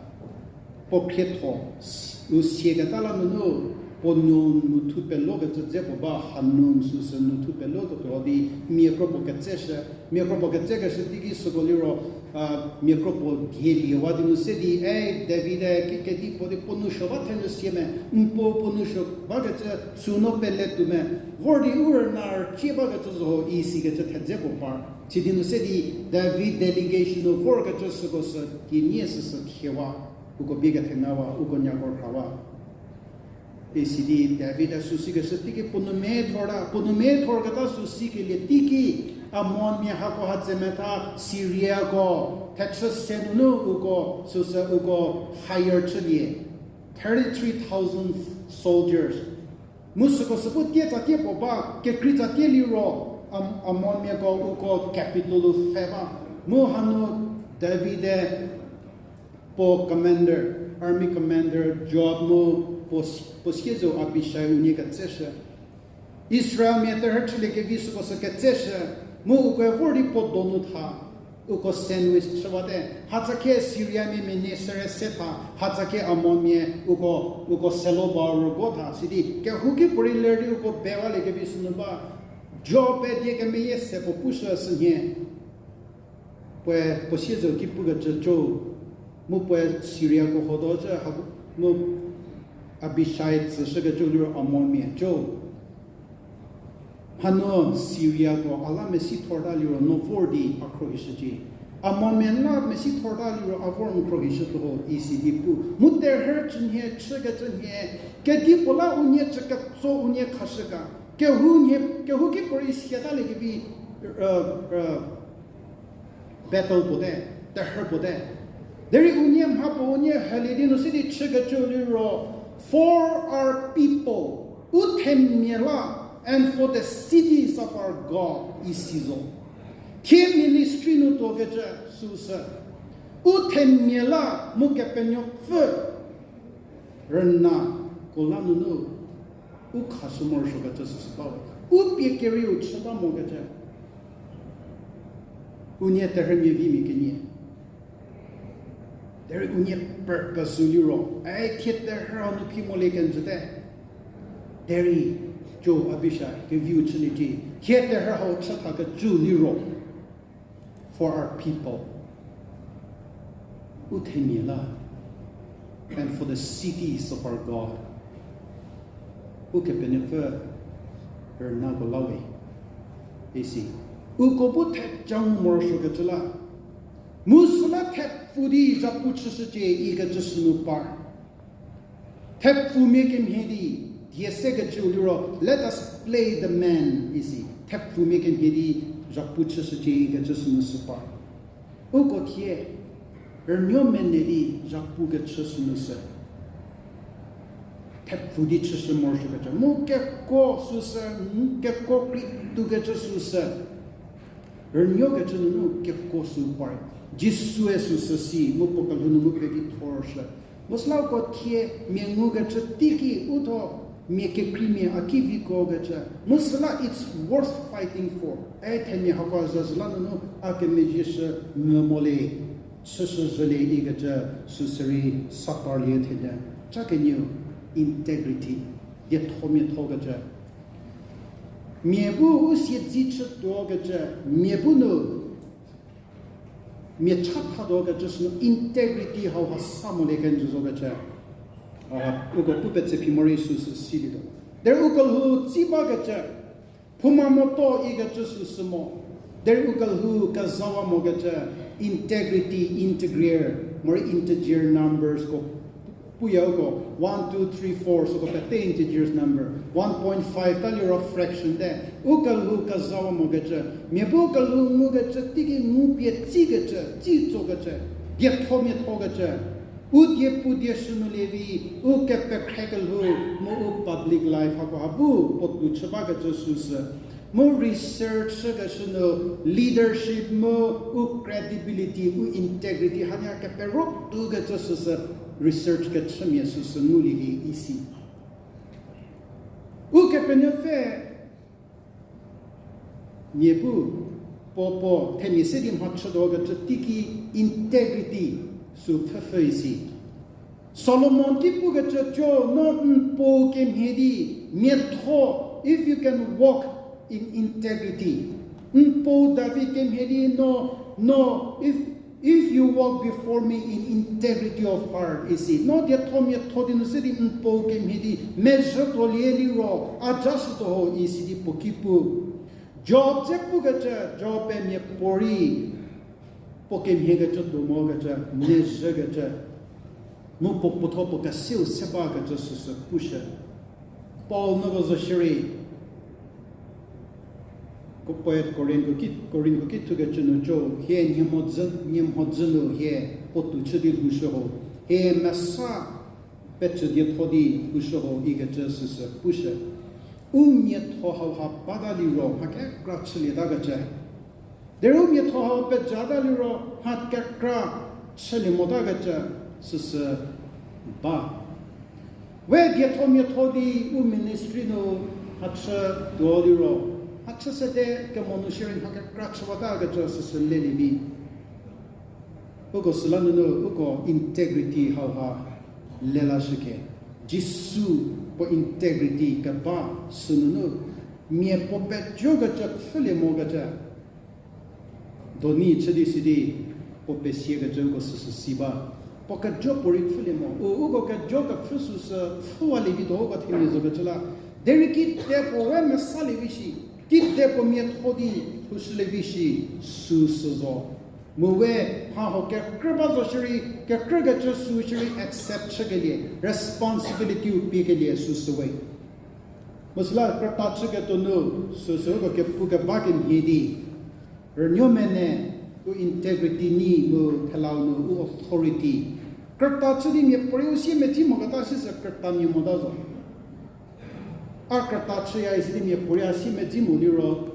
puo khrietho, s-, u siaketa la nunu, puo nu, nu thu pelokecü dze puo ba Hanun süsü nu thu peloketuo di, mia kropuo ketseshü, mia kropuo ketsekeshü teiki süko liro, a, mia kropuo dieliewa di nu se di, ei, David-e ki kedipuo di puo nou suo ba thenu sie me, n puo puo nou suo bakecü süu no pele tuo me, vor di u rüna rücie bakecü zo isikecü thedze puo par. Sidi nu se di David delegation nu vorkecü süko sü kinie süsü thiewa. Uko bie kethengawa, uko nyako rhawa. Isidi David-e sü sikeshü teiki puo nou methorta, puo nou methorketa sü sikelie teiki, Amonmia hako ha tsemetha Syriako thechü se nunu uko süsü uko hire chülie. Thirty-three thousand soldiers. Mu süko sü bu tie tsatie puo ba, kekrei tsatie liro, Am-, Amonmiako uko capital-u pfhe ba. Mu hanu David-e puo commander, army commander Joab mu puo s-, puo siezeu Abishai unie ketseshü. Israelmia terhü chüliekevi süko sü ketseshü, mu ukoe vor di puo donu tha, uko sandwich chüwate, hatsakhie Syriamia mia nie süre se tha, hatsakhie Amonmia uko, uko selo ba rügo tha, sidi kehouki puorei ler di uko bewaliekevi sünu ba, Joab-e die kemeyie se puo pushü sünhie. Puoe puo siezeu ki pukecü co, mu puoe Syriako hodo cü ha, mu Abishai tsüshükecü liro Amonmia co. Hanu Syriako a la mesithorta liro no vor di a khrohishücie. Amonmia la mesithorta liro a vor n khrohishütuo isi di pu. Mu terhü chünhie, chükecü nhie, kedipuo la unie chüketso unie khashü ga. Kehou nhie, kehouki puorei siataliekevi, battle puote, terhü puote. Derei unie mha puo unie hülie di nu se di chükecü liro, for our people, u themia la, and for the cities of our God, isi zo. Thie ministry nu tuokecü süsü, u themia la mu Kepenuopfü rünako la nunu u khashü morosuokecü süsü bawe. U pie kerieu chü ba mokecü. Unie terhümia vimia kenie. Derei unie purpose-u liro, ai thie terhü hanu phi molie kenjüte. Derei co Abishai keviu chüliecie. Thie terhü hau chü thakecü liro, for our people, u themia la, and for the cities of our God, Ukepenuopfü rünako la we, isi. Uko bu theja ngu morosuokecü la, mu süla thepfu di zhapu chüshücie ikecü sünu par. Thepfumia kemhie di, die sekecüu liro, let us play the man, isi. Thepfumia kemhie di zhapu chüshücie ikecü sünu sü par. Uko thie, rünuo mene di zhapukecü sünu sü. Thepfu di chüshü morosuokecü. Mu kekuo süsü, mu kekuo krei tukecü süsü. Rünuokecü nunu kekuo sü par. Jisue süsü si, mu puo kelhou nunu pevi thorshü. Mu süla uko thie mia ngukecü teiki u tho mia kekreimia a ki vikuokecü. Mu süla it's worth fighting for. E themia hako zazü la nunu a kemezhieshü mvü mo le, chüshü zhülie ikecü süsü rei sa parlie thele. Cha kenieu integrity, diethomiatho kecü. Mia bu u siedzi chütuokecü, mia bu nu mia chathatuokecü sünu integrity hauha sa molie kenjü zokecü. A, uko pu petse phi morei süsü silietuo. Derei u kelhou tsi bakecü, phouma motuo ikecü süsü mo. Derei u kelhou kezawa mokecü, integrity, integer, morei integer numbersko puya uko, one, two, three, four, süko pete integers number, one point five ta liro fraction te, u kelhou kezawa mokecü, mia bu kelhou ngukecü teiki ngu pie tsikecü, tsi tsokecü, diethomiathokecü, u die pu die shünu lievi, u kepekhrei kelhou, mu u public life hako ha bu puotou chü bakecü süsü. Mu research chükeshü nu leadership mu u credibility, u integrity hanie kepero tukecü süsü research kechümia süsü ngulie di isi. Ukepenuopfü mia bu puo puo themia se di mhachütuokecü teiki integrity sü pfhüpfhü isi. Solomon ki pukecü co no n puo kemhie di miatho, if you can walk in integrity. N puo David kemhie di no, no, if, if you walk before me in integrity of heart, isi. No diethomiatho di nu se di n puo kemhie di mezhütuolie liro, a jashütuo ho isi di puo ki pu. Job dze pukecü, Job-e miapuorei puo kemhiekecü tuo mokecü, mezhükecü. Mu puo puotho puo kesiu se bakecü süsü pushü. Paul nuko zo shierei, ko poet Korinthko ki, Korinthko ki thukecü nu cho, hie nie mhodzü, nie mhodzü nu hie puotou chü di lhoushü ho, hie mesa pecü dietho di lhoushü ho ikecü süsü pushü. U miatho hauha bata liro mha kekra chülietakecü. Derei u miatho hau pejata liro mha kekra chülie motakecü süsü ba. We dietho miatho di u ministry nu mhachü tuo liro, mhachü sede kemo nu shierei mha kekra chüwatakecü süsü lelie vi. Uko süla nunu uko integrity hauha lelashüke. Jisu puo integrity keba sünunu mia puo pejo kecü pfhülie mokecü. Doni chü di sidi, puo pesiekecü uko süsü si ba. Puo kejo puo rei pfhülie mo. U, uko kejo kepfhü süsü pfhüwalie vi do uko themia zo kecü la. Derei kide puo we mesalie vi shi, kide puo miatho di lhoushülie vi shi, süsü zo. Mu we, mha huo kekrü ba zo shierei, kekrükecü sü shierei accept chükelie, responsibility-u piekelie süsü we. Mu süla krüta chüketuo nu, süsü uko kepu keba kemhie di, rünuomene, u integrity nyi mu thelau nu u authority. Krüta chü di miapuorei u siemedzi moketa sisü krütamia mota zo. A krüta chüya isi di miapuorei a siemedzi mo liro,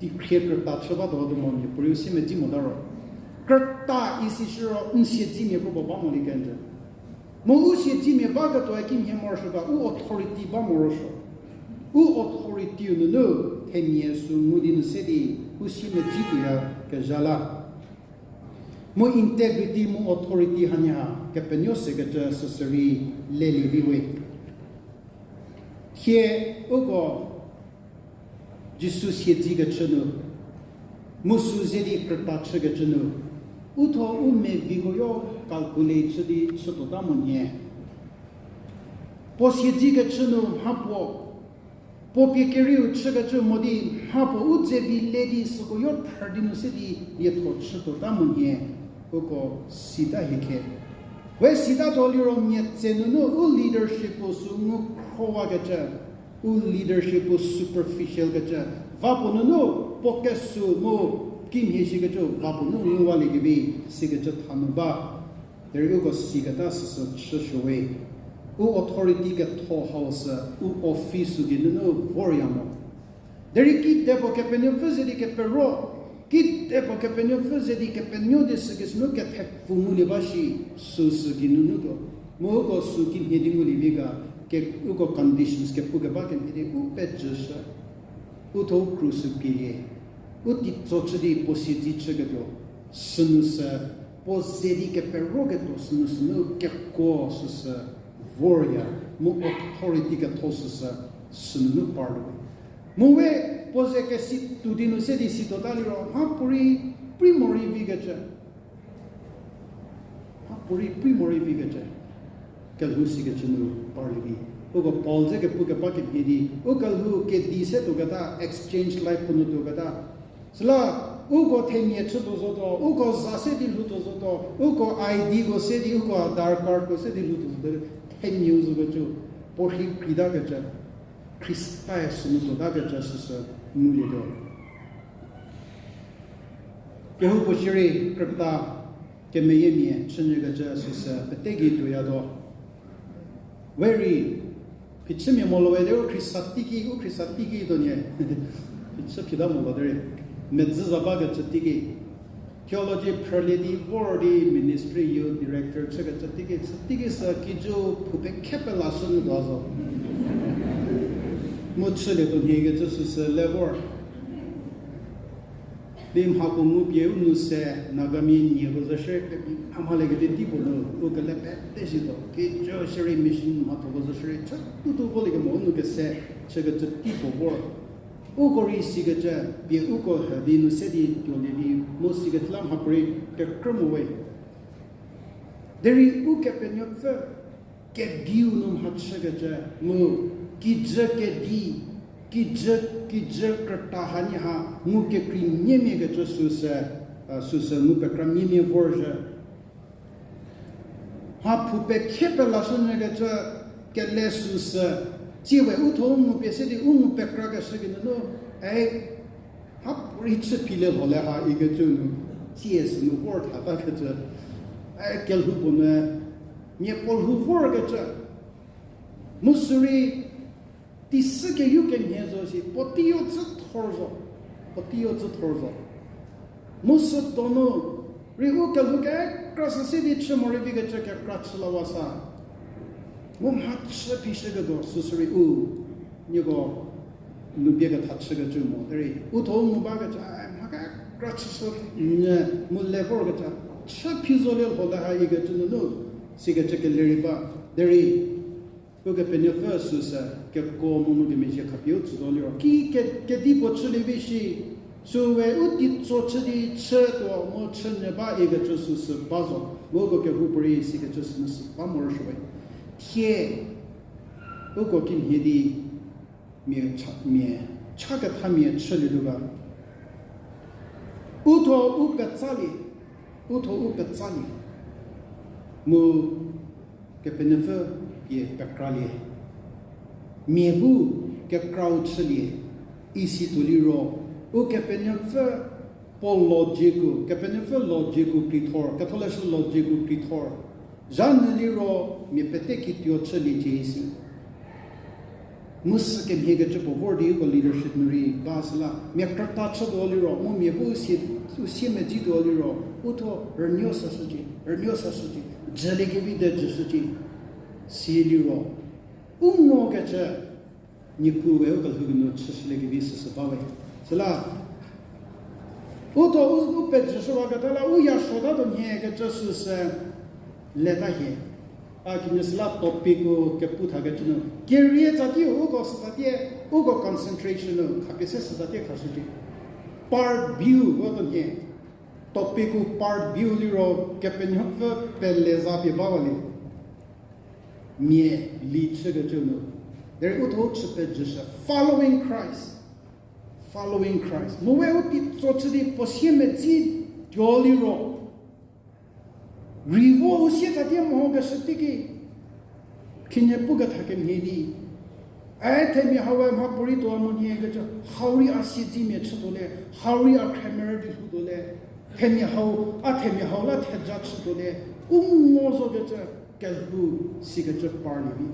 tikhrie krüta chü batuo mo miapuorei u siemedzi mota ro. Krüta isi shiro n siedzimia kropuo ba molie kenjü. Mu u siedzimia baketuo kimhie morosuo ga, u authority ba morosuo. U authority-u nunu themia sü ngu di nu se di u siemedzi tuoyakezha la. Mu integrity mu authority hanie ha kepenuo sekecü süsü rei lelie vi we. Thie uko Jisu siedzikecü nu, mu sü ze di krüta chükecü nu, u thuo u meviko yo calculate chü di chütuota mo nhie. Puo siedzikecü nu mhapuo, puo pie kerieu chükecü mo di mhapuo u dze vi le di süko yo phrü di nu se di lietho chütuota mo nhie, uko sita hie khe. We sitatuo liro mia tse nunu u leadership-u sü ngu khrowakecü, u leadership-u superficial kecü, va puo nunu puo kesü mu kimhie shikecü va puo nu nguwaliekevi sikecü thanu ba. Derei uko siketa süsü chüsuo we. U authority ketho hau sü u office-u geinunu vorya mo. Derei kidepuo Kepenuopfü ze di kepero, kidepuo Kepenuopfü ze di kepenuo di sükesü nu kethepfu ngulie ba shi, süsü geinunu tuo. Mu uko sü kimhie di ngulie vi ga, ke, uko conditions kepu keba kemhie di u pejüshü. U thuo u krus pielie. U teitso chü di puo siedze chüketuo. Sünu sü, puo ze di keperoketuo sünu sünu kekuo süsü vorya, mu authority ketho süsü sünunu parlie. Mu we puo ze kesi tuo di nu se di situota liro, mhapuorei prei morei vikecü. Mhapuorei prei morei vikecü. Kelhou sikecü nu parlie vi. Uko Paul ze kepu keba kemhie di, u kelhou kedi se tuoketa, exchange life puo nu tuoketa. Süla, uko themia chütuo zotuo, uko za se di lhoutuo zotuo, uko I D ko se di, uko Aadhaar card ko se di lhoutuo zotuo, themiau zokecü, puo rhi kritakecü, Khrista-e sünu tuotakecü süsü ngulietuo. Kehoupuo shierei krüta kemeyiemia chünyükecü süsü pete gei tuoyatuo. We rei, phichümia molo we derei u Khrista teiki, u Khrista teiki tuo nie. Phichü phita molo derei. Medzü za bakecü teiki. Theology phrülie di vor di ministry youth director chükecü teiki, chü teiki sü kijü phou pekhe pelashü nu tuo zo. Mu chülietuo nhiekecü süsü le vor. Di mhako ngupie u nu se, Nagamia nieko zo shierei, mhamhaliekedi tei puo nu, u kele pete situo, kijü shierei mission mhathoko zo shierei, chütuotuo volie kemo u nu kese, chükecü tei puo vor. Uko rei sikecü, pie uko hü di nu se di tuolie di, mu sikecü la mhapuorei kekrü mo we. Derei Ukepenuopfü kediu nu mhachükecü mu kijü kedi, kijü, kijü krüta hanie ha ngukekreimiemiakecü süsü, süsü ngukekreimiemia vorzhü. Mha phu pekhe pelashünyükecü kele süsü, tsie we u tho u ngu pie se di u ngu pekrakeshü geinunu, ei, mha puorei chü pielie lhole ha ikecü nu, tsie sünu vor thatakecü, ei, kelhou puo nu, mia puo lhou vorkecü, mu sürei, teisü keyu kemhie zo si, puoteiu tsü thor zo, puoteiu tsü thor zo. Mu sü donu rei u kelhou kekra süse di chü morei vikecü kekra chü lawa sa. Mu mha chü phishüketuo süsürei u, nieko nu pie ketha chükecü mo derei u tho u ngu bakecü, ei, mha kekra chüshü nyü mu le vorkecü, chü phi zolie lhole ha ikecü nunu, sikecü kelerei ba, derei Ukepenuopfü süsü kekuo mu ngukemezhie khapie u tsütuo liro ki ke, kedipuo chülie vi shi, süwe u teitso chü di chütuo mu chünyü ba ikecü süsü ba zo, mu uko kehoupuorei sikecü sünu sü ba morosuowe. Thie uko kimhie di mia cha, mia cha kethamia chülietuo ga. U tho u petsalie, u tho u petsalie, mu Kepenuopfü pie pekralie. Mia bu kekrau chülie, isi tuo liro, Ukepenuopfü puo logic-u, Kepenuopfü logic-u krithor, ketholeshü logic-u krithor, zha nyü liro mia pete kituo chüliecie isi. Mu sü kemhiekecü puo vor di uko leadership nu rei ba süla, mia krüta chütuo liro, mu mia bu u sie, u siemedzituo liro, u tho rünuo sashücie, rünuo sashücie, jüliekevi de jüshücie, si liro, u ngokecü, Niepuue u kelhou geinu chüshüliekevi süsü ba we. Süla, u tho u, u pejüshüwaketa la u ya suotatuo nhie kecü süsü leta hie. A kinyi süla topic-u kepu thakecü nu kerie tsatie uko sütsatie, uko concentration-u khapie se sütsatie khashücie. Part B-u votuo nhie. Topic-u part B-u liro Kepenuopfü pele za pie bawalie. Mia li chükecü nu. Derei u tho chü pejüshü, following Christ. Following Christ. Mu we u teitso chü di puo siemedzi tuo liro, rei vo u sie tsatie mokeshü teiki, khinhie pukethakemhie di, a themia hau we mhapuorei tuo mo nhie kecü, hau rei a siedzimia chütuo le, hau rei a khremerü di lhoutuo le, themia hau, a themia hau la theja chütuo le, u ngo zokecü kelhou sikecü parlie vi.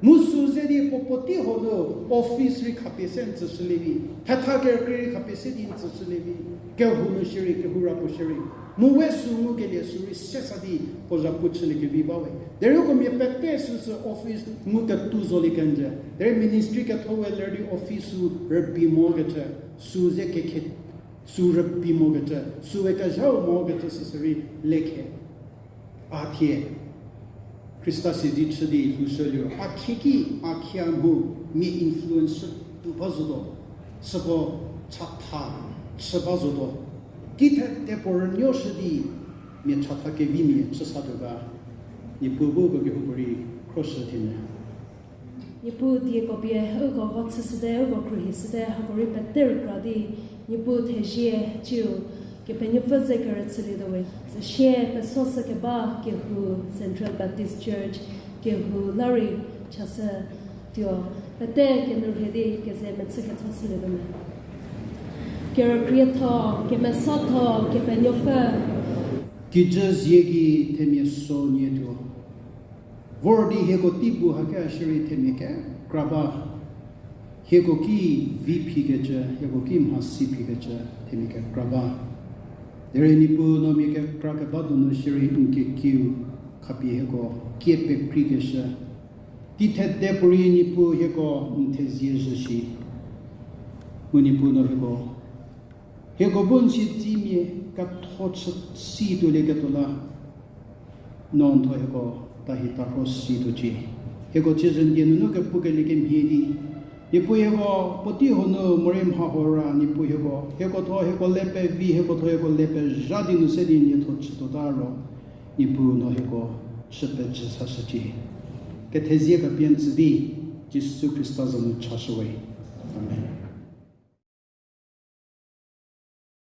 Mu sü ze di puo puotei honu office rei khapie se n tsüshülie vi, thetha kerükrie rei khapie se di n tsüshülie vi, kehou nu shierei, kehou ra puo shierei. Mu we sü ngukelie sü rei sesa di puo zhapu chüliekevi ba we. Derei uko mia pete süsü office ngu ketuo zolie kenjü. Derei ministry ketho we ler di office sü rübei mokecü, sü ze kekhe, sü rübei mokecü, süe kezhau mokecü süsü rei lekhe. A thie Khrista siedzi chü di lhoushü liro, a khieki, a khie mu mia influence chütuo ba zotuo, süko chatha chü ba zotuo. Kithede puo rünuoshü di mia chatha kevimia chü satuo ga, Niepuu bu uko kehoupuorei khroshü thienyü. Niepuu dieko pie uko va chüshüte, uko khruohishüte, hako rei pete rükra di, Niepuu thezie ciu, Kepenuopfü ze kerüchülietuo we. Süsie pesoshü keba kehou Central Baptist Church, kehou la rei chashü tuo, pete kenou rhie di keze mechü kecha chülietuo me. Kerükrietho, kemesatho, Kepenuopfü. Kijü zie gei themia so nie tuo. Vor di hieko tei bu hake a shierei themia kekra ba. Hieko ki vi phikecü, hieko ki mhasi phikecü, themia kekra ba. Derei Niepuu no mia kekra keba donu shierei n kekiu khapie hieko kie pekreikeshü. Kithede puorei Niepuu hieko n thezie zhü shi. Mu Niepuu no hieko hieko bu n siedzimia ketho chü si tuolieketuo la, no n tho hieko tahi tarho si tuocie. Hieko ciezü n die nunu kepukelie kemhie di, Niepuu hieko puotei honu morei mha hora, Niepuu hieko, hieko tho hieko le pevi, hieko tho hieko le pezha di nu se di n die tho chütuota ro, Niepuu no hieko chü pejü sashücie. Kethezie khapie n tsü di, Jisu Khrista za nu chashüwe. Amen.